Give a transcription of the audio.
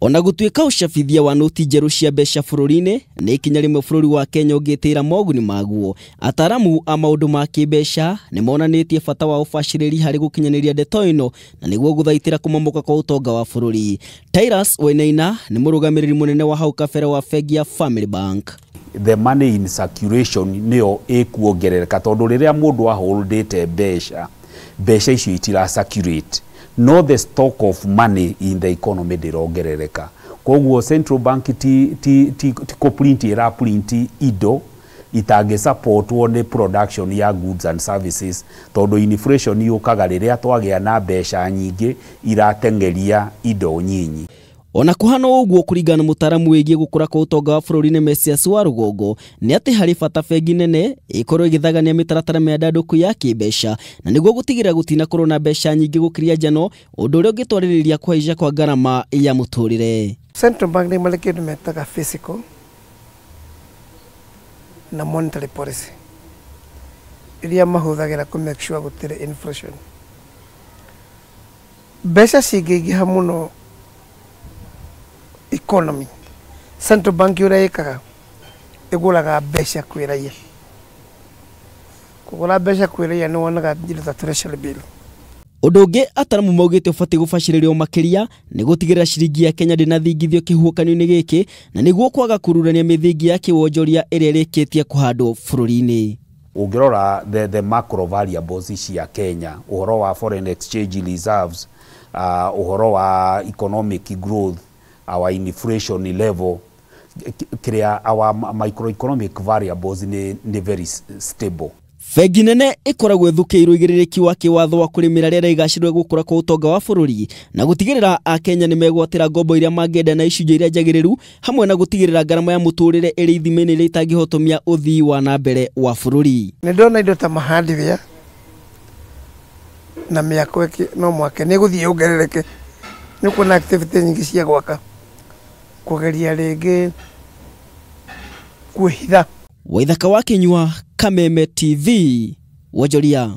Ona gũtuĩka ũcabithia wa noti njerũ cia mbeca bũrũri-inĩ nĩ ikinya rĩmwe bũrũri wa Kenya ũngĩtĩĩra moguni maguo, ataaramu a maũndũ ma kĩmbeca nĩ monanĩtie bata wa ũbacĩrĩri harĩ gũkinyanĩria ndeto ĩno na nĩguo gũthaitĩra kũmomoka kwa ũtonga wa bũrũri. Tyrus Wainaina nĩ mũrũgamĩrĩri mũnene wa hau kabere wa bengi ya Family Bank. The money in circulation nĩyo ĩkuongerereka, tondũ rĩrĩa mũndũ aholdĩte mbeca, mbeca icio itira circulate, no the stock of money in the economy ndĩrongerereka. Koguo central bank ti kũ-print ĩra print indo itangĩ-supportwo nĩ production ya goods and services, tondũ inflation yũkaga rĩrĩa twagĩa na mbeca nyingĩ irateng'eria indo nyinyi. Ona kũhana ũguo, kũringana na mũtaaramu wĩgiĩ gũkũra kwa ũtonga wa bũrũri nĩ Mesias wa Rũgongo, nĩ atĩ harĩ bata bengi nene ĩkorwo ĩgĩthagania mĩtaratara mĩandandũku ya kĩmbeca na nĩguo gũtigĩrĩra gũtinakorwo na mbeca nyingĩ gũkĩria njano, ũndũ ũrĩa ũngĩtwarĩrĩria kũhaica kwa ngarama ya mũtũrĩre. Central Bank nĩ marĩ kĩndũ metaga fiscal na monetary policy iria mahũthagĩra kũ make sure gũtirĩ inflation. Mbeca cingĩingĩha mũno economy, Central Bank ũrĩa ĩkaga, ĩgũraga mbeca kwĩ raia. Kũgũra mbeca kwĩ raia nĩ wonaga indo ta treasury bill. Ũndũ ũngĩ ataramu maugĩte ũbatiĩ gũbacĩrĩrwo makĩria nĩ gũtigĩrĩra ciringi ya Kenya ndĩnathingithio kĩhuhũkanio-inĩ gĩkĩ na nĩguo kwaga kururania mĩthingi ya kĩwonjoria ĩrĩa ĩrĩkĩtie kũhandwo bũrũri-inĩ. Ũngĩrora the macro variables cia Kenya, ũhoro wa foreign exchange reserves, ũhoro wa economic growth, our inflation level, kĩrĩa our microeconomic variables nĩ very stable. Bengi nene ĩkoragwo ĩthukĩirwo igĩrĩrĩki wa kĩwatho wa kũrĩmĩra rĩera igacĩrwe gũkũra kwa ũtonga wa bũrũri na gũtigĩrĩra akenya nĩ megwatĩra ngombo iria mangĩenda na icunjĩ iria njagĩrĩru, hamwe na gũtigĩrĩra ngarama ya mũtũrĩre ĩrĩ ithimi-inĩ iria itangĩhotomia ũthii wa na mbere wa bũrũri. Nĩ ndona indo ta mahardware na mĩako ĩngĩ no mwake nĩ ĩgũthiĩ yongerereke, nĩ ũkuona activity nyingĩ cia gwaka, kũgeria rĩngĩ kwĩhitha. Waithaka wa Kinyua, Kameme TV, Wonjoria.